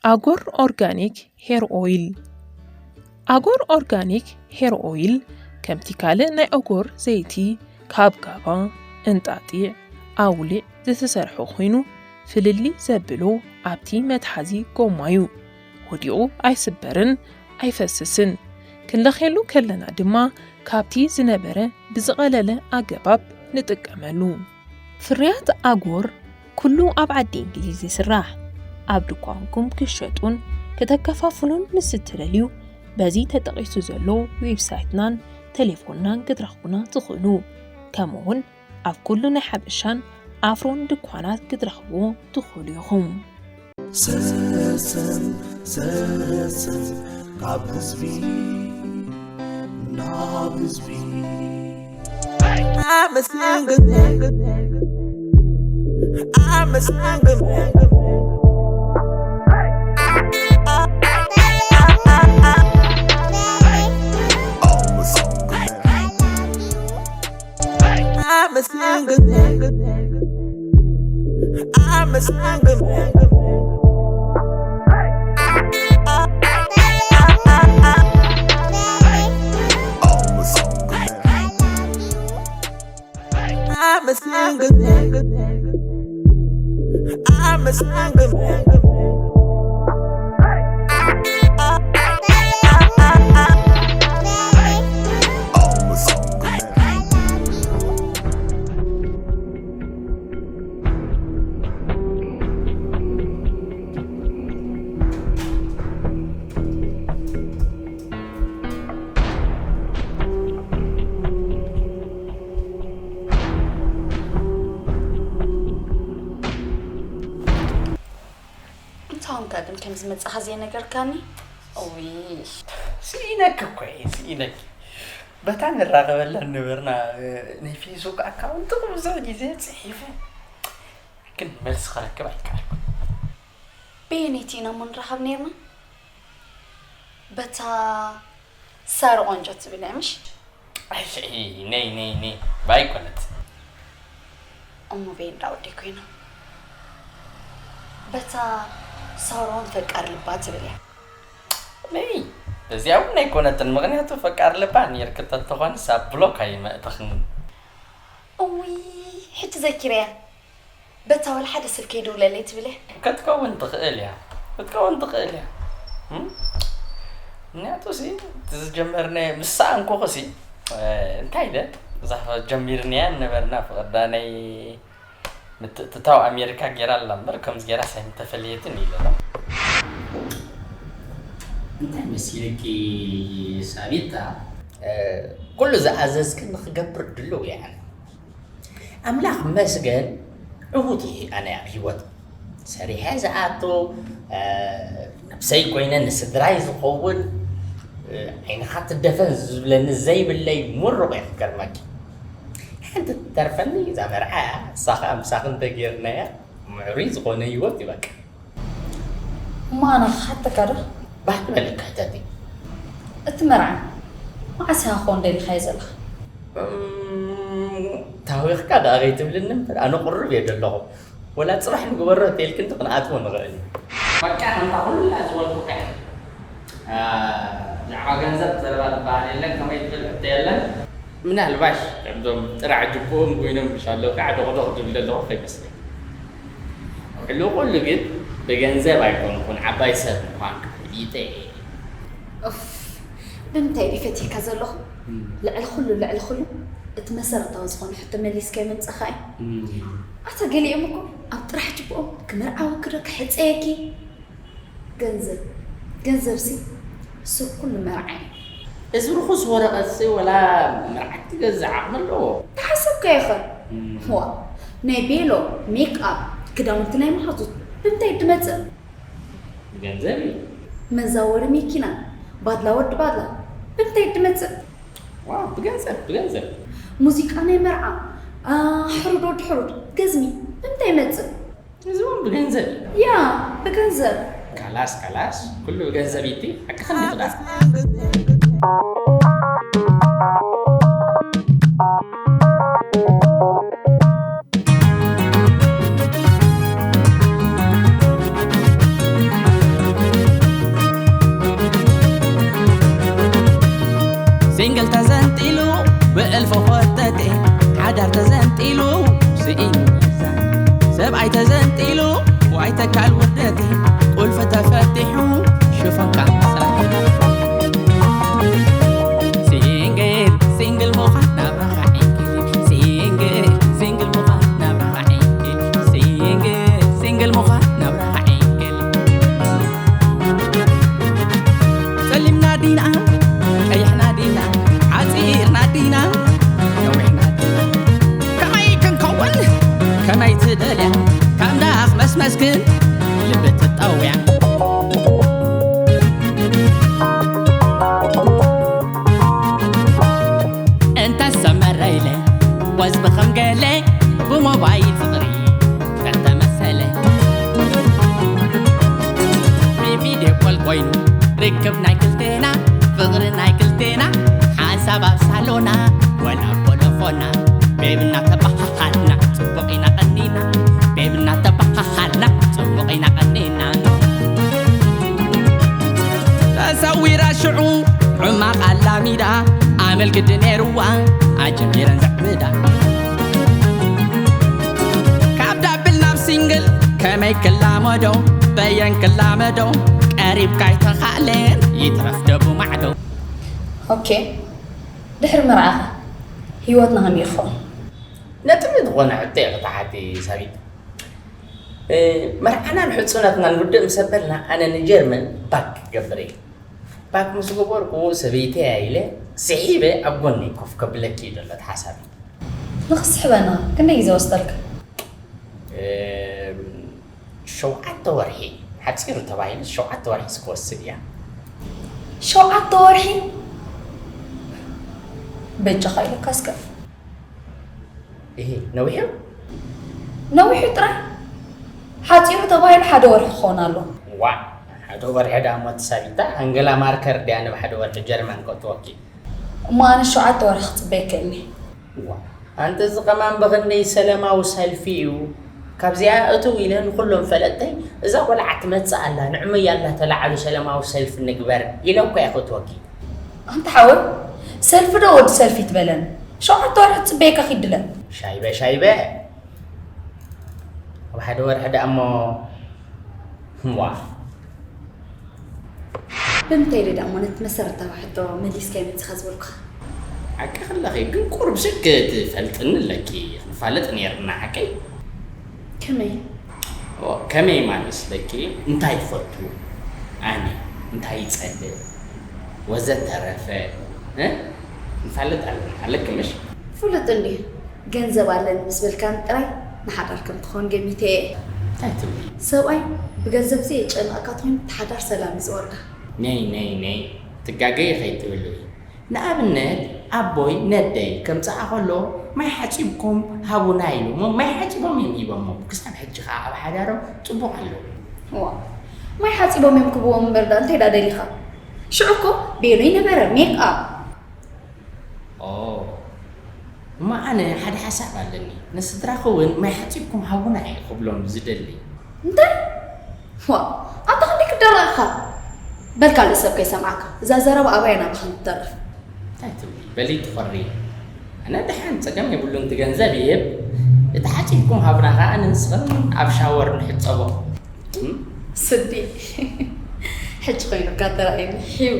ኣጎር ኦርጋኒክ ሄር ኦይል። ኣጎር ኦርጋኒክ ሄር ኦይል ከምቲ ካልእ ናይ ኣጎር ዘይቲ ካብ ጋባ፣ እንጣጢዕ፣ ኣውሊዕ ዝተሰርሐ ኮይኑ፣ ፍልልይ ዘብሎ ኣብቲ መትሓዚ ጎማ እዩ። ወዲቑ ኣይስበርን ኣይፈስስን። ክንለኽየሉ ከለና ድማ ካብቲ ዝነበረ ብዝቐለለ ኣገባብ ንጥቀመሉ። ፍርያት ኣጎር ኩሉ ኣብ ዓዲ እንግሊዝ ይስራሕ። ኣብ ድኳንኩም ክሸጡን ከተከፋፍሉን ምስ እትደልዩ፣ በዚ ተጠቒሱ ዘሎ ዌብሳይትናን ቴሌፎንናን ክትረኽቡና ትኽእሉ። ከምኡውን ኣብ ኩሉ ናይ ሓበሻን ኣፍሮን ድኳናት ክትረኽብዎ ትኽእሉ ኢኹም። ሰሰን ሰሰን ካብ ህዝቢ ናብ ህዝቢ። I'm a single man. I'm a single man. I'm a single man. I'm a single man. I'm a single man. I'm a single man. እንታይ ኾንካ ግን ከምዚ መጻኻ ዘይነገርካኒ? እውይ። ስኢነኪ እኮ እየ፣ ስኢነኪ። በታ ንራኸበላ ነበርና፣ ናይ ፌስቡክ ኣካውንት ብዙሕ ግዜ ጽሒፈ፣ ግን መልሲ ክረክብ ኣይከኣልኩን። በየነይቲ ኢና እሞ ንራኸብ ነይርና? በታ ሳሮ ቆንጆ ትብል እያ፣ ምሽ? ኣይ፣ ነይ፣ ነይ፣ ነይ፣ ባይኮነት። እሞ በይ እንዳ ወደይ ኮይና። በታ ሳሮን ፈቃር ልባ ትብል እያ። ነይ፣ በዚኣ እውን ኣይኮነትን፣ ምኽንያቱ ፈቃር ልባ ነይርኪ ተተኾንስ ኣብ ብሎክ ኣይመእተኽን። እውይ፣ ሕጂ ዘኪረያ። በታ ወላ ሓደ ሰብ ከይድውለለይ ትብል እያ። ክትከውን ትኽእል እያ። ክትከውን ትኽእል እያ። እም? ምኽንያቱ ሲ፣ እቲ ዝጀመርናዮ፣ ምስ ሰኣንኩኺ ሲ፣ እ፣ እንታይ ኢለ? እዛ ጀሚርናያ ነበርና ፍቕርና ናይ ምትእትታው ኣሜሪካ ገይራ ኣላ እምበር፣ ከምዚ ገይራ ሳይም ተፈለየትን ኢለ። እንታይ መሲልኪ ሳቢታ? እ፣ ኩሉ ዝኣዘዝክኒ ክገብር ድሉው እየ ኣነ። ኣምላኽ መስገን፣ ዕዉት እየ ኣነ ኣብ ህይወት። ሰሪሐ ዝኣቱ፣ እ፣ ነብሰይ ኮይነ ንስድራይ ዝኸውን፣ እ፣ ዓይንኻ ትደፈን ዝብለኒ ዘይብለይ ምሩቕ እየ ክገርመኪ። ሓንቲ ትተርፈኒ እዛ መርዓ እያ፣ እሳ ኸኣ ምሳኺ እንተጌርናያ ምዕሩይ ዝኾነ ህይወት እዩ በቃ። እሞ ኣነ ክሓተካ ዶ? ባህ ትበለካ ሕተቲ። እቲ መርዓ መዓስ ኢኻ ክኸውን ደሊኻዮ ዘለኻ? እም፣ ታዊኽካ ደኣ ከይትብልኒ እምበር፣ ኣነ ቁሩብ እየ ዘለኹ። ወላ ጽባሕ ንግበሮ ተይልክን ክንኣትዎ ንኽእል እዩ። በቃ፣ ከምታ ኩላ ዝበልኩካ እያ። አ፣ ብዛዕባ ገንዘብ ዘረባ ዝበሃል የለን፣ ከመይ ትብል ሕቶ የለን። ምናልባሽ ከምዞም ጥራሕ ጅብኦም ኮይኖም ምሽ ኣለዉ ከዓ ዶቕዶቕ ዝብል ዘለኹ ከይመስለኒ። ሕሉቑሉ ግን ብገንዘብ ኣይኮንኩን፣ ዓባይ ሰብ ምዃንካ ፈሊጠ እየ። ኡፍ፣ ብምንታይ ድዩ ፈቲካ ዘለኹ? እም። ልዕሊ ኩሉ፣ ልዕሊ ኩሉ እቲ መሰረታዊ ዝኾነ ሕቶ መሊስካዮ ምምጻኻ እዩ። እም። ኣታ ገሊኦም እኮ ኣብ ጥራሕ ጅብኦም ክምርዓወኪ ዶ ክሕጸየኪ? ገንዘብ፣ ገንዘብሲ ሰብ ኩሉ መርዓ እዩ። እዚ ርኹስ ወረቐትሲ ወላ መርዓት ክገዝእ ዓቕሚ ኣለዎ? ተሓሰብካዮ ኸ? እም። ዋ፣ ናይ ቤሎ፣ ሜክኣፕ፣ ክዳውንቲ ናይ መሓዙት ብምንታይ ትመጽእ? ብገንዘብ እዩ። መዛወሪ መኪና፣ ባድላ ወዲ ባድላ ብምንታይ ትመጽእ? ዋው፣ ብገንዘብ፣ ብገንዘብ። ሙዚቃ ናይ መርዓ፣ አ፣ ሕሩድ ወዲ ሕሩድ፣ ገዝሚ ብምንታይ ይመጽእ? እዚ እውን ብገንዘብ እዩ። ያ፣ ብገንዘብ። ካላስ፣ ካላስ፣ ኩሉ ብገንዘብ እዩ። ሓቅኻ እንዲኺ ደኣ። ተንጢሉ ዋይ ተካል ውርደት ቁልፊ ተፈቲሑ ሽፎንካ ምስራሕ ሲንግል ሲንግል ምዃን ናብራኻ ዕንክል ሲንግል ሲንግል ምዃን ናብራኻ ዕንክል ሲንግል ሲንግል ምዃን ናብራኻ ዕንክል ጸሊምና ዲና ቀይሕና ዲና ሓጺርና ዲና ነዊሕና ዲና ከመይ ክንከውን ከመይ ትደልያ ካብ ዳኽ መስመስክን ልቢ ትጠውያ እንተ ሰመረ ኢለ ወዝቢ ከም ገለ ብሞባይል ፍቕሪ ከተመሰለ ብቪድዮ ኮል ኮይኑ ርክብ ናይ ክልቴና ፍቕሪ ናይ ክልቴና ሓንሳብ ኣብ ሳሎና ወላ ፖለፎና ቤብና ተባሃሃልና ጽቡቕ ኢና ቀኒና ቤብና ተባሃሃልና ጽቡቕ ኢና ቀኒና ተሰዊራ ሽዑ ሕማቕ ኣላሚዳ ኣመል ግዲ ነይርዋ ኣጀሚረን ዘዕብዳ ካብ ዳብል ናብ ሲንግል ከመይ ክላመዶ በየን ክላመዶ ቀሪብካ ኣይተኻእለን ይትረፍ ደቡ ማዕዶ ኦኬ ድሕሪ መርዓኻ ህይወትና ከመይ ይኸውን? ነጥሚ ዝኾነ ሕቶ እየ ክትሓቲ ሳቢት መርዓናን ሕፁነትናን ውድእ ምስ ኣበልና ኣነ ንጀርመን ባክ ክገብር እየ ባክ ምስ ገበርኩ ሰበይተይ ኢለ ስሒበ ኣብ ጎነይ ኮፍ ከብለኪ እዩ ዘሎ እቲ ሓሳብ ንኽስሕበና ክንደይ ግዜ ወስደልካ? ሸውዓተ ወርሒ ሓፂሩ ተባሂሉ ሸውዓተ ወርሒ ክወስድ እያ ሸውዓተ ወርሒ በጃኻ ኢለካ እስከ ይሄ ነዊሑ ነዊሑ ጥራይ ሓፂሩ ተባሂሉ ሓደ ወርሒ ክኾን ኣሎ ዋ ሓደ ወርሒ ዳ እሞ ተሳቢታ ኣንገላ ማርከር ድያ ንብ ሓደ ወርሒ ጀርመን ከእትወኪ እሞ ኣነ ሸውዓተ ወርሒ ክፅበየካ እኒ ዋ ኣንቲ እዚ ከማን ብኽንደይ ሰለማዊ ሰልፊ እዩ ካብዚኣ እትው ኢለ ንኹሎም ፈለጥተይ እዛ ቆልዓ ትመፅእ ኣላ ንዕመያ እንዳተላዓሉ ሰለማዊ ሰልፊ ንግበር ኢለ እኮ እየ ክእትወኪ ኣንታ ሓወይ ሰልፊ ዶ ወዲ ሰልፊ ትበለኒ ሸውዓተ ወርሒ ትፅበየካ ኪድ ድለ ሻይበ ሻይበ ኣብ ሓደ ወርሒ ደኣ እሞ ህዋ ብምንታይ ኢለ ደኣ እሞ ነቲ መሰረታዊ ሕቶ መሊስካዮ መጺኻ ዝበልኩኻ? ሓቂ ከለኺ ግን ቁሩብ ሽክ ትፈልጥኒ ኣለኪ፣ ክንፋለጥ ኔርና ሓቀይ? ከመይ? ኦ፣ ከመይ ማለት በቂ እንታይ ይፈቱ፣ ኣነ እንታይ ይጸልእ ወዘተረፈ እ? ንፋለጥ ኣለና ኣለኪ ምሽ? ፍሉጥ እንድዩ። ገንዘብ ኣለኒ ምስ በልካኒ ጥራይ ንሓዳር ከም ትኾን ገሚተ እየ። እንታይ ትብሊ? ሰብኣይ ብገንዘብ ዘየጨንቐካ ተኾይኑ እቲ ሓዳር ሰላም እዩ ዝወርዳ። ነይ ነይ ነይ ትጋገዪ ከይትብልዊ። ንኣብነት ኣቦይ ነደይ ከምጽኣ ከሎ ማይ ሓጺብኩም ሃቡና ኢሉ እሞ ማይ ሓጺቦም እዮም ሂቦሞ። ክሳብ ሕጂ ከኣ ኣብ ሓዳሮም ጽቡቕ ኣለዉ። እዋ ማይ ሓጺቦም እዮም ክህብዎም እምበር ደኣ እንታይ ደኣ ደሊኻ? ሽዑ እኮ ቤሎ ይነበረ ሜክኣፕ። ኦ እሞ ኣነ ሓደ ሓሳብ ኣለኒ ንስድራኺ እውን ማይ ሓፂብኩም ሃቡና እየ ክብሎም ዝደሊ እንታይ ዋ ኣታ ክንደይ ክደረቕኻ በል ካልእ ሰብ ከይሰምዓካ እዛ ዘረባ ኣባይ ናባኻ ንትተርፍ እንታይ ትብሊ በሊ ትኾሪ ኣነ ደሓን ፀገም የብሉን እቲ ገንዘብ ይህብ እቲ ሓፂብኩም ሃቡና ከዓ ንንስኽን ኣብ ሻወር ንሕፀቦ ስዲ ሕጂ ኮይኑካ ተራእዩኒ ሒው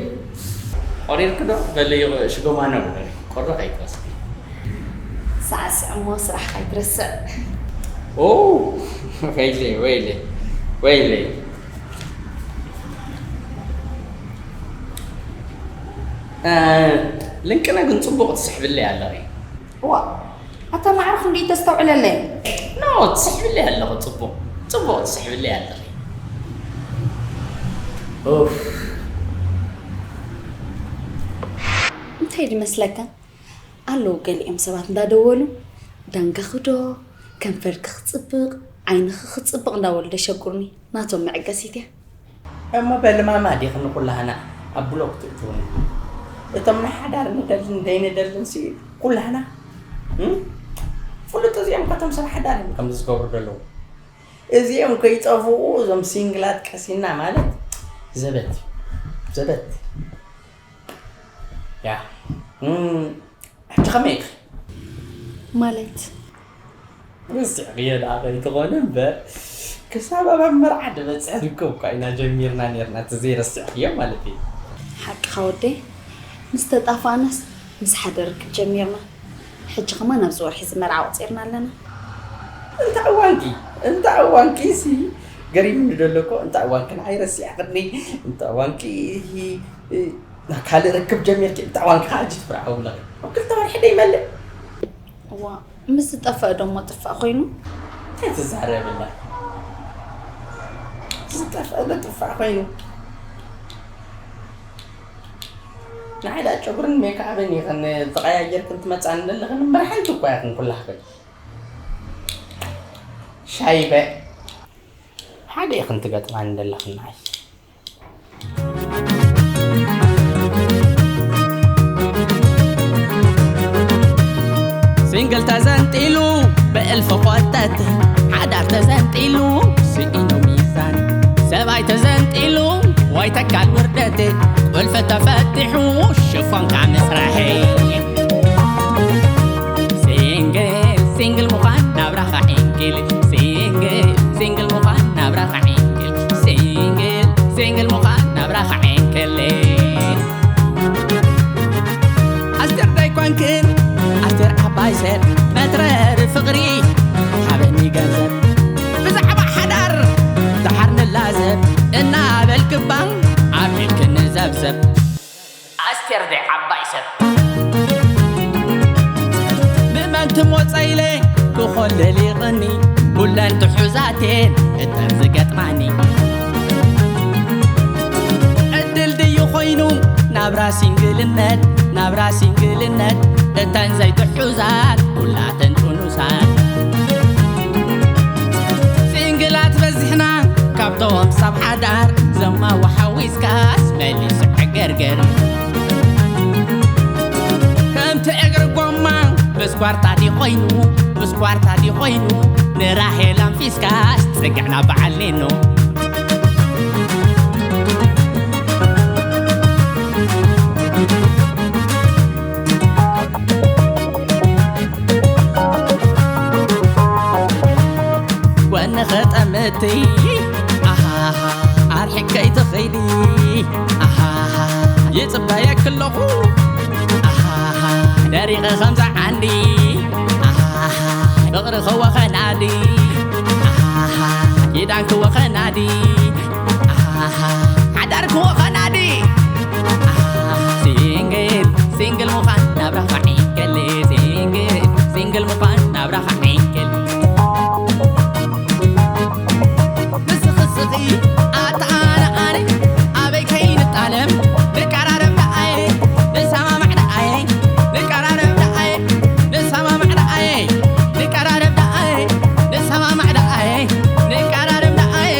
ቆሪርኪ ዶ በለዮ ሽጎማኖ ግበሪ ቆሮ ከይትወስዲ ሳዕስዕ እሞ ስራሕ ከይትረስዕ ወይለ ወይለ ወይለ ልንቅነ ግን ፅቡቅ ትስሕብለይ ኣለኺ ዋ ኣታ ማዕረ ክንደይ ተስተውዕለለይ። No ትስሕብለይ ኣለኺ ጽቡቕ ጽቡቕ ትስሕብለይ ኣለኺ። ኡፍ እንታይ ድመስለካ ኣለዉ ገሊኦም ሰባት እንዳደወሉ ዳንጋኺ ዶ ከንፈርኪ ክጽብቕ ዓይንኺ ክጽብቕ እንዳበሉ ደሸጉርኒ ናቶም መዐገሲት እያ። እሞ በልማማ ዲኽኒ ኩላህና ኣብ ብሎክ ትእትውኒ? እቶም ናይ ሓዳር ንደልን ደይንደልን ሲ ኩላህና እም? ፍሉጥ እዚኦም ከቶም ሰብ ሓዳር እዮም ከምዚ ዝገብሩ ዘለዉ። እዚኦም ከይጠፍኡ እዞም ሲንግላት ቀሲና ማለት ዘበት እዩ። ዘበት ያ እም፣ ሕጂ ከመይ ኢኺ? ማለት ምስዕቕዮ ደኣ ከይትኾኒ እምበር ክሳብ ኣብ መርዓ ድበጽሕ ንከው እኳ ኢና ጀሚርና ነርና፣ እቲ ዘይረስዕክዮ ማለት እዩ። ሓቅኻ ወደይ፣ ምስ ተጣፋእናስ ምስ ሓደ ርክብ ጀሚርና። ሕጂ ከማን ኣብዚ ወርሒ እዚ መርዓ ኣቑጺርና ኣለና። እንታ እዋንኪ፣ እንታ እዋንኪ ሲ ገሪሙኒ ደሎ እኮ፣ እንታ እዋንኪ ንዓይ ረሲዕክኒ፣ እንታ እዋንኪ እ፣ ካልእ ርክብ ጀሚርኪ፣ እንታ እዋንኪ ከዓ ሕጂ ትፍርዓዊ ኣለኺ። ኣብ ክልተ ወርሒ ደይመልእ። እዋ፣ ምስ ዝጠፍአ ደሞ ጥፋእ ኮይኑ? እንታይ ትዛረብላ? ዝጠፍአ ዶ ጥፋእ ኮይኑ? ንዓይ ደኣ ጨጉርን ሜክኣፕን ኢኽን ተቐያየርክን ትመጻኒ ዘለኽን እምበር ሓንቲ እኳ ኢኽን ኩላኽን። ሻይበ ሓደ ኢኽን ትገጥማኒ ዘለኽን ንዓይ። ሲንግል ተዘንጢሉ ብእልፊ ኮተት፣ ሓዳር ተዘንጢሉ ስኢኑ ሚዛን፣ ሰብኣይ ተዘንጢሉ ወይ ተካል ውርደት፣ ቁልፊ ተፈቲሑ ሽፎንካ ምስራሕ። ሲንግል ሲንግል ምዃን ናብራኻ ዕንክል፣ ሲንግል ሲንግል ምዃን ናብራኻ ዕንክል፣ ሲንግል ሲንግል ምዃን ናብራኻ ዕንክል። ኣስቴር ዳይኳንክን ኣስቴር ዓባይ ሰብ፣ መትረሪ ፍቕሪ ሃበኒ ገንዘብ፣ ብዛዕባ ሓዳር ደሓር ንላዘብ እናበልክባ ኣቢልክኒ ዘብዘብ። ኣስቴር ደ ዓባይ ሰብ። ብመን ትሞፀ ኢለ ክኾልል ይቕኒ፣ ኩለን ትሑዛቴን እተን ዝገጥማኒ። ዕድል ድዩ ኮይኑ ናብራ ሲንግልነት፣ ናብራ ሲንግልነት፣ እተን ዘይትሑዛት ኩላተን ጥኑሳት። ሲንግላት በዚሕና ካብቶም ሰብ ሓዳር፣ ዘማዊ ሓዊስካስ መሊሱ ዕገርገር። ከምቲ እግሪ ጎማ ብስኳርታ ድዩ ኮይኑ፣ ብስኳርታ ድዩ ኮይኑ፣ ንራሄል ኣንፊስካስ ጽግዕና በዓል ኒኖ። ጎንኺ ጠምቲ፣ ኣሃሃ፣ ኣርሒቕ ከይትኸይዲ፣ ኣሃሃ፣ ይጽበየኪ ኣለኹ፣ ኣሃሃ፣ ደሪቐ ከምዛ ዓንዲ፣ ኣሃሃ፣ ፍቕሪ ክወኸናዲ፣ ኣሃሃ፣ ኪዳን ክወኸናዲ፣ ኣሃሃ፣ ሓዳር ክወኸናዲ። ሲንግል ሲንግል ምዃን ናብራኻ ዒንክል፣ ሲንግል ሲንግል ምዃን ናብራኻ ዒንክል። ንስኺ ስኺ ኣታ ኣነ ኣነ ኣበይ ከይንጣለም፣ ንቀራረብ ደኣየ ንሰማማዕ ደኣየ፣ ንቀራረብ ደኣየ ንሰማማዕ ደኣየ፣ ንቀራረብ ደኣየ ንሰማማዕ ደኣየ፣ ንቀራረብ ደኣየ።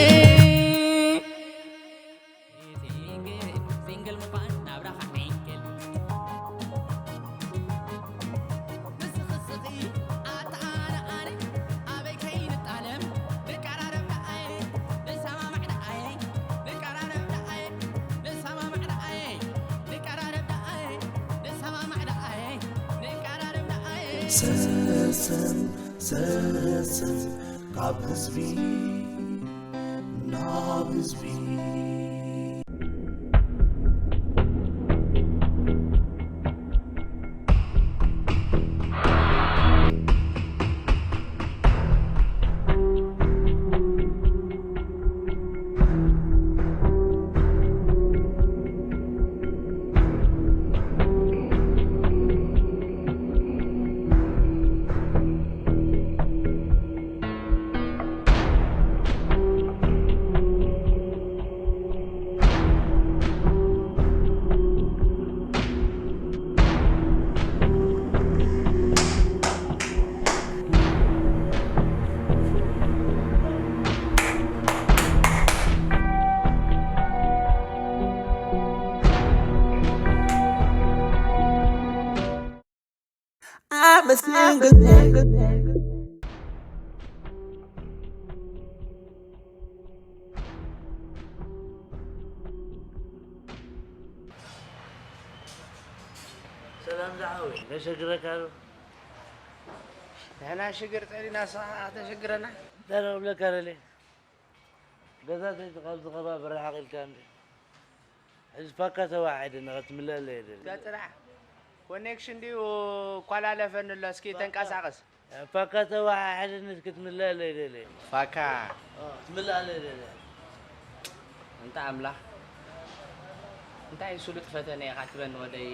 ሲንግል ሲንግል ምዃን ናብራኻ ዒንክል። ንስኺ ስኺ ኣታ ኣነ ኣነ ኣበይ ከይንጣለም፣ ንቀራረብ ደኣየ ንሰማማዕ ደኣየ፣ ንቀራረብ ደኣየ ንሰማማዕ ደኣየ፣ ንቀራረብ ደኣየ ንሰማማዕ ደኣየ፣ ንቀራረብ ደኣየ። ሰሰን ሰሰን ካብ ህዝቢ ናብ ህዝቢ። I'm a single nigga. ሰላም ዝሓወይ፣ ነሸግረካ ዶ? ንሕና ሽግር ጸሊና፣ ንስኻ ተሸግረና? እንታይ ነው ብለካ ደለ? ገዛተይቲ ካብዚ ከባቢ ርሓቕ ኢልካ እንዲ። ሕዚ ፋካ ተዋሓሒደ ንኸትምለኣለ የደሊ። ገጽ ደኣ ኮኔክሽን ድዩ ኳላለፈኒ ኣሎ፣ እስኪ ተንቀሳቐስ። ፋካ ተዋሓሒደ ንስኪ ትምለኣለ የደሊ። ፋካ። ኦ፣ ትምለኣለ የደሊ። እንታ ኣምላኽ። እንታይ ስሉጥ ፈተነ ኢኻ ትበኒ ወደይ፣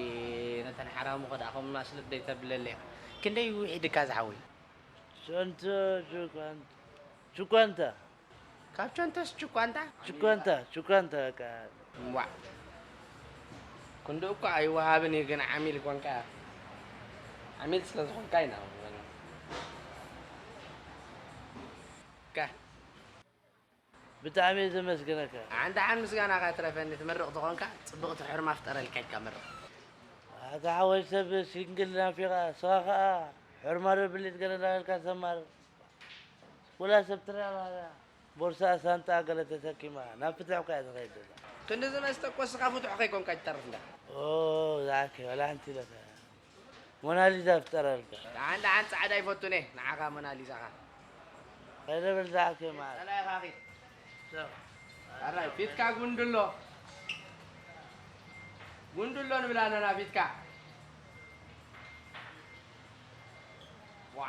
ነተን ሓራሙ ኸ ደኣ ከምኡ ስሉጥ ደይ ተብለለ ኢኻ። ክንደይ ውሒድካ ዝሓወይ? ሸንተ ሹኳን-፣ ሹኳንታ። ካብ ቸንተስ ችኳንታ? ችኳንታ፣ ችኳንታ በቃ። ዋዕ። ክንድኡ እኮ ኣይወሃብን እዩ፣ ግን ዓሚል ኮንካ፣ ዓሚል ስለ ዝኾንካ ኢና። ከ። ብጣዕሚ እየ ዘመስግነካ። ኣንታ ሓን ምስጋናኻ ትረፈኒ፣ ትምርቕ ተኾንካ፣ ጽብቕቲ ሕርማ ፍጠረልካ ኢልካ ምርቕ። ኣታ ሓወይ ሰብ ሲንግል ናፊቓ፣ ስኻ ኸኣ ሕርማ ዶ ብሊት ገለ እንዳበልካ ተማርቕ። ወላ ሰብ ትረኣ ባህላ፣ ቦርሳ ሳንጣ ገለ ተሰኪማ፣ ናብ ፍትሕ እኳ እያ ትኸይድ ዘላ። ክንዲ ዝመስጠ እኮ እስኻ ፍትሕ ከይኮንካ ኣይትተርፍ እንዳ። ኦ፣ ዝኣከ፣ ወላ ሓንቲ ኢለካ። ሞናሊዛ ፍጠረልካ። ደሓን ደሓን ጻዕዳ ይፈቱን እየ፣ ንዓኻ ሞናሊዛኻ። ከይደ በል ዝኣከ ማለት። ጸላኢኻ ኺድ። ኣራይ፣ ፊትካ ጉንድሎ። ጉንድሎ ንብል ኣለና ፊትካ። ዋ።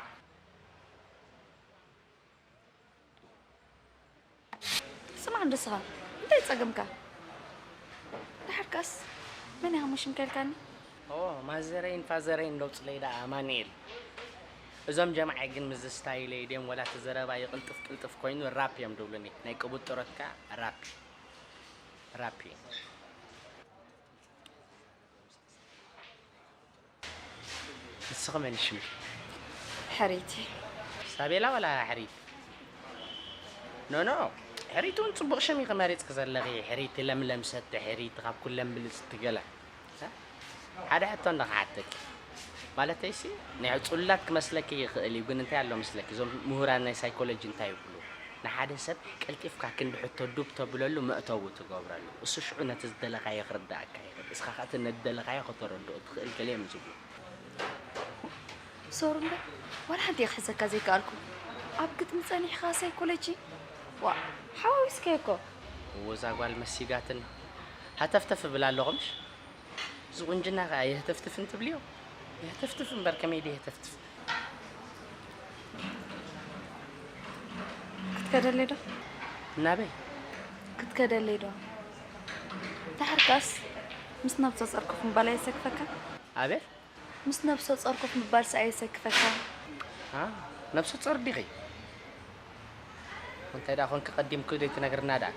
ስማዕ እንዶ ስኻ፣ እንታይ ጸገምካ? ደሓርካስ መን ኢኻ እሞ ሽምካ ኢልካኒ? ኦ፣ ማዘረይን ፋዘረይን ለውጽለይ ደኣ ኣማኑኤል። እዞም ጀማዓይ ግን ምስዚ ስታይለይ ድዮም ወላ እቲ ዘረባይ ቅልጥፍ ቅልጥፍ ኮይኑ ራፕ እዮም ዝብሉኒ። ናይ ቅቡጥሮትካ ራፕ። ራፕ እዩ። ንስኺ መን እዩ ሽምኪ? ሕሪት። ሳቤላ ዋላ ሕሪት? ኖ፣ ኖ፣ ሕሪት እውን ጽቡቕ ሽም ኢኺ መሪጽኪ ዘለኺ። ሕሪት ለምለም ሰቲ፣ ሕሪት ካብ ኩለን ብልጽቲ ገለ። ሓደ ሕቶ እንዶ ክሓተኪ። ማለተይሲ፣ ናይ ጽሉላት ክመስለኪ ይኽእል እዩ፣ ግን እንታይ ኣሎ መስለኪ? እዞም ምሁራን ናይ ሳይኮሎጂ እንታይ ይብሉ? ንሓደ ሰብ ቀልጢፍካ ክንዲ ሕቶ ዱብ ተብለሉ መእተዊ ትገብረሉ። እሱ ሽዑ ነቲ ዝደለኻዮ ክርድኣካ ይኽእል። እስኻ ኸኣ እቲ ነቲ ዝደለኻዮ ከተረድኦ ትኽእል ገለ እዮም ዝብሉ። ሶሪ እምበር፣ ዋላ ሓንቲ እየ ክሕዘካ ዘይከኣልኩ። ኣብ ግጥሚ ጸኒሕኻ ሳይኮሎጂ? ዋእ፣ ሓዋዊስካዮ እኮ። እወ፣ እዛ ጓል መሲጋትና። ሃተፍተፍ እብል ኣለኹ ምሽ? እዚ ቁንጅና ኸኣ የህተፍትፍን ትብልዮ? የህተፍትፍ እምበር ከመይ ድየ የህተፍትፍ? ክትከደለይ ዶ? ናበይ? ክትከደለይ ዶ? ደሓርካስ ምስ ነብሰ ጾር ኮፍ ምባል ኣየሰክፈካ? ኣቤት? ምስ ነብሰ ጾር ኮፍ ምባልስ ኣየሰክፈካ? ኣ፣ ነብሰ ጾር ዲኺ? እንታይ ደኣ ኾንኪ ቀዲምኪ ዘይትነግርና ደኣ?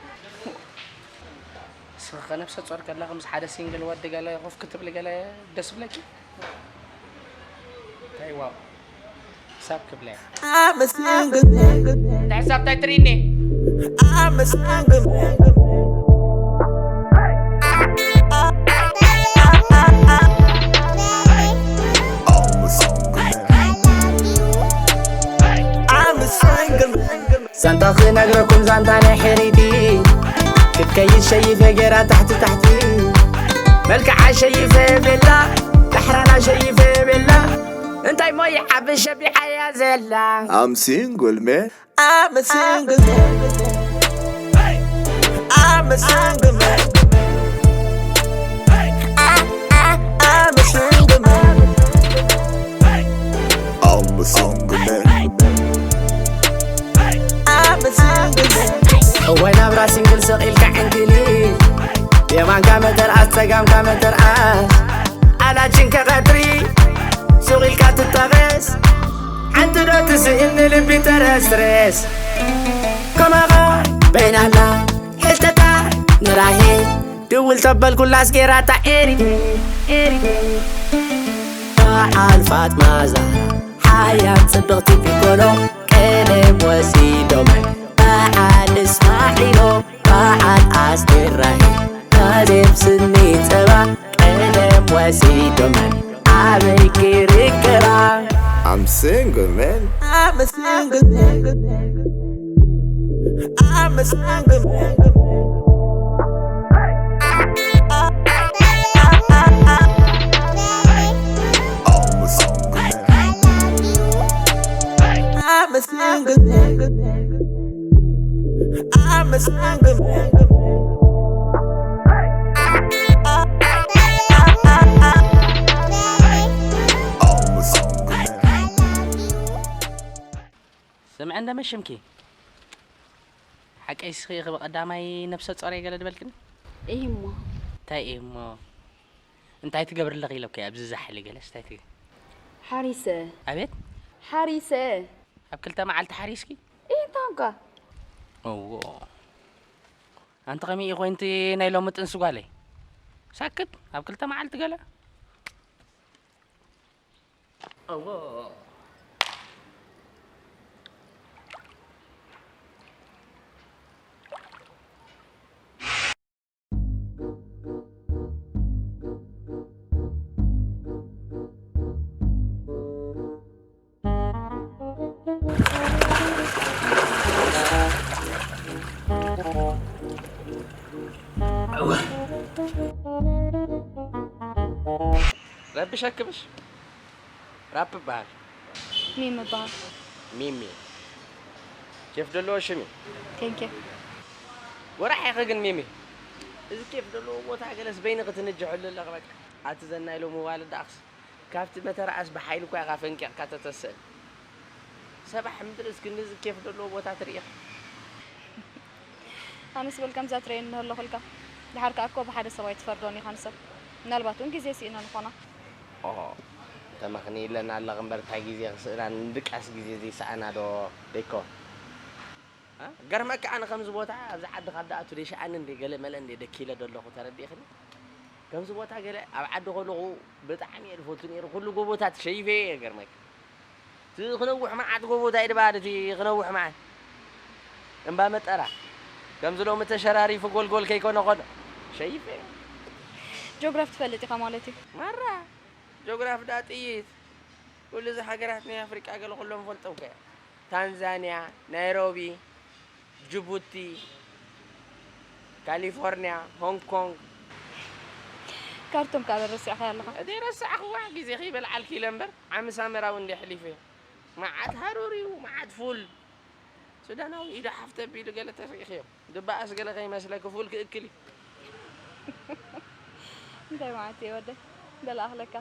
እስኺ ከ ነብሰ ጾር ከለኺ ምስ ሓደ ሲንግል ወዲ ገለ ኮፍ ክትብሊ ገለ ደስ ይብለኪ? እንታይ ዋው፣ ክሳብ ክብለያ። I'm a single man. እንታይ ሕሳብ እንታይ ትርእኒ? I'm a single man. I'm a single man. I'm a single man. ዛንታ ክነግረኩም ዛንታ ናይ ሕሪቲ። ክትከይድ ሸይፈ ገይራ ታሕቲ ታሕቲ። መልክዓ ሸይፈ ቤላ፣ ዳሕራና ሸይፈ ቤላ። እንታይ ሞ ይዓቢ ሸቢሓያ ዘላ? I'm single man. I'm a single man. I'm a single man. I'm a single man. I'm a single man. I'm a single man. እዋይ ናብራ ሲንግል ስቕ ኢልካ ዕንክሊል። የማንካ መተርኣስ ጸጋምካ መተርኣስ። ኣላጅን ከቐትሪ ሱቕ ኢልካ ትጠቐስ። ሓንቲ ዶ ትስእን ንልቢ ተረስረስ። ከማኻ በይናና ሕልተታ ንራሄል። ድውል ተበልኩላስ ጌራታ ኤሪ፣ ኤሪ። በዓል ፋጥማ ዛህራ ሓያል ጽብቕቲ ፒኮሎ ቀለም ወሲዶመን በዓል እስማዒሎ በዓል ኣስቴር ራሄል ቀለም ስኒ ጸባ ቀለም ወሲዶመን ኣበይ ክርከባ? I'm single, man. I'm a single man. I'm a single man. I'm a single man. I'm a single man. I'm a single man. ስምዒ እንደ መሽምኪ ሓቀይ ስኺ ኢኺ ብቐዳማይ ነብሰ ጾር እየ ገለ ድበልክኒ? እይ እሞ። እንታይ እይ እሞ? እንታይ ትገብሪ ኣለኺ ኢለኪ ኣብዚ ዛሕሊ ገለስ እንታይ ትግ- ሓሪሰ። ኣቤት? ሓሪሰ። ኣብ ክልተ መዓልቲ ሓሪስኪ? እይ እንታንካ? እዎ። ኣንቲ ከመይ ኮይንቲ ናይ ሎሚ ጥንሲ ጓለይ? ሳክት ኣብ ክልተ መዓልቲ ገለ? እዎ። ረብሸክብሽ ራፕ በሃል። ሚሚ በሃል። ሚሚ ኬፍ ዘለዎ ሽም እዩ። ቴንኪ። ወራሕ ኢኺ ግን ሚሚ፣ እዚ ኬፍ ዘለዎ ቦታ ገለስ በይኒ ክትንጅሐሉ ኣለኺ። በቃ ኣቲ ዘናይ ሎሚ ዋልድ ኣኽስ ካብቲ መተርኣስ ብሓይሊ እኳ ኢኻ ፈንቂቕካ ተተስእል። ሰባሕ ምድሪ እስኪ ነዚ ኬፍ ዘለዎ ቦታ ትርኢ ኢኻ። ኣነስ በል ከምዛ ትርእየኒ እንሀለኹልካ። ድሓር ከኣ እኮ ብሓደ ሰብ ኣይትፈርዶን ኢኻ ንሰብ። ምናልባት እውን ግዜ ስኢና ንኾና። ኦ፣ ተመኽንይለን ኣለኺ እምበር እንታይ ግዜ ክስእና ንድቃስ ግዜ ዘይሰኣና ዶ ደይኮን? እ? ገርመካ ኣነ ከምዚ ቦታ ኣብዚ ዓዲ ካብ ደኣቱ ደይሸኣኒ እንደ ገለ መለ እንደ ደኪለ ዶ ኣለኹ ተረዲእኽኒ? ከምዚ ቦታ ገለ ኣብ ዓዲ ከለኹ ብጣዕሚ እየ ዝፈቱ ነይሩ። ኩሉ ጎቦታት ሸይፈ እየ ገርመካ። እቲ ክነውሕ መዓት ጎቦ እንታይ ድበሃል እቲ ክነውሕ መዓት? እምባ መጠራ። ከምዚ ሎሚ ተሸራሪፉ ጎልጎል ከይኮነ ኮነ። ሸይፈ። ጂኦግራፊ ትፈልጥ ኢኻ ማለት እዩ። ማራ ጂኦግራፊ ዳ ጥይት። ኩሉ እዚ ሃገራት ናይ ኣፍሪቃ ገለ ኩሎም ፈልጦም ከ። ታንዛንያ፣ ናይሮቢ፣ ጅቡቲ፣ ካሊፎርንያ፣ ሆንግ ኮንግ። ካርቱም ከኣ ረሲዕኻያ ኣለኻ። እቲ ረሳዕኽዋ ግዜ ከይበልዓልኪ ኢለ እምበር ዓሚ ሳመራ እውን እንደ ኣሕሊፈ። መዓት ሃሩር እዩ፣ መዓት ፉል። ሱዳናዊ ኢዱ ሓፍ ተቢሉ ገለ ተሪእኽዮ። ድበኣስ ገለ ከይመስለኪ ፉል ክእክል እዩ። እንታይ ማለት እዩ ወደይ? በል ኣኽለካ።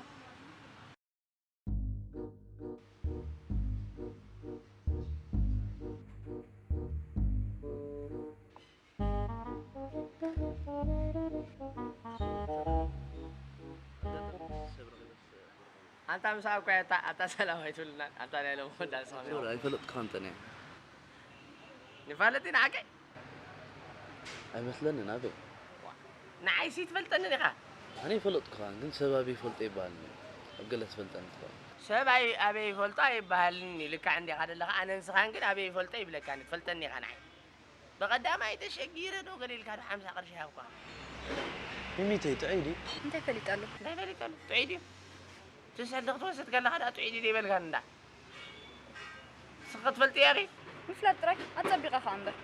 ኣንታ ምሳኣ እኮ እያ እታ፣ ኣታ ሰላም ኣይትብልና፣ ኣታ ናይ ሎሚ ወዳ ንስኻ ሱር፣ ኣይፈለጥኩኻን ጠንየ። ንፋለጥ ኢና ሓቀይ? ኣይመስለንን፣ ኣበይ? ንዓይሲ ትፈልጠኒ ዲኻ? ኣነ ይፈለጥኩኻ፣ ግን ሰብ ኣበይ ይፈልጦ ይበሃልኒ። ኣብ ገለ ትፈልጠኒ ትኸውን። ሰብ ኣይ-፣ ኣበይ ይፈልጦ ኣይበሃልን እዩ። ልክዕ እንዲኻ ዘለኻ፣ ኣነ ንስኻን ግን ኣበይ ይፈልጦ ይብለካኒ። ትፈልጠኒ ኢኻ ንዓይ። ብቐዳማይ ተሸጊረ ዶ ገለ ኢልካ ዶ ሓምሳ ቅርሺ ሃብኳ? ሚሚተይ ጥዑይ ድዩ? እንታይ ፈሊጠሉ? እንታይ ፈሊጠሉ? ጥዑይ ድዩ? እቲ ሰልዲ ክትወስድ ከለኻ ደኣ ጥዑይ ድዩ ዘይበልካኒ እንዳ? ንስኺ ክትፈልጥያ ኢኺ? ምፍላጥ ጥራይ ኣጸቢቐ ኸኣ እምበር።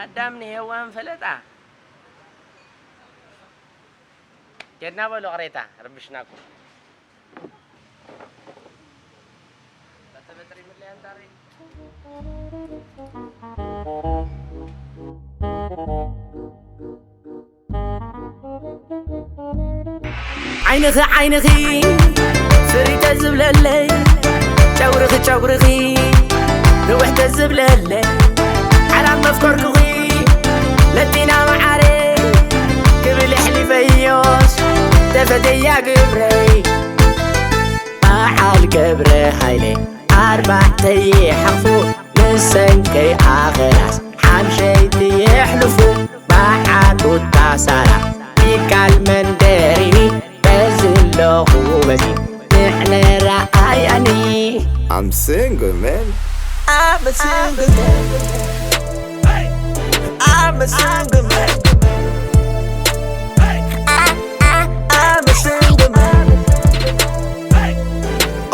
ኣዳም ንሄዋን ፈለጣ። ኬድና በሉ ቅሬታ፣ ረብሽናኩም። ዓይንኺ ዓይንኺ ፍሪ ተዝብለለይ፣ ጨጉርኺ ጨጉርኺ ንውሕ ተዝብለለይ፣ ዓራት መፍቀርኩኺ ለቲና መዓረይ ክብል የሕሊፈዮስ ተፈተያ ግብረይ። በዓል ገብረ ሃይለ ኣርባዕተ ይሓቑፉ፣ ንሰንከይ ኣኸላስ ሓምሸይቲ የሕልፉ። መዓት ቱታ ሳራ ሚካል መንደሪኒ፣ በዚ ኣለኹ በዚ ንዕነ ረኣያኒ። I'm single, man. I'm a single man. I'm a single man. I'm a single man.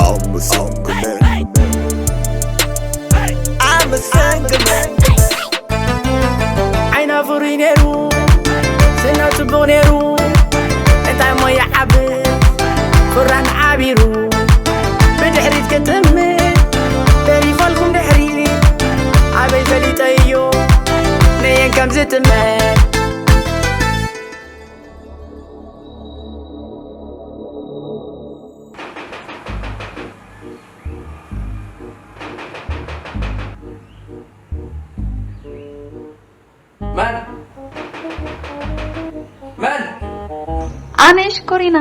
I'm a single man. I'm a single man. ዓይና ፍሩይ ነይሩ፣ ስና ጽቡቕ ነይሩ፣ እንታይ እሞ ይዓብር ፍራን ዓቢሩ። ብድሕሪት ክጥምት ተሪፈልኩም ድሕሪት፣ ከምዚ ትመን መን መን ኣነ ሽኮሪና።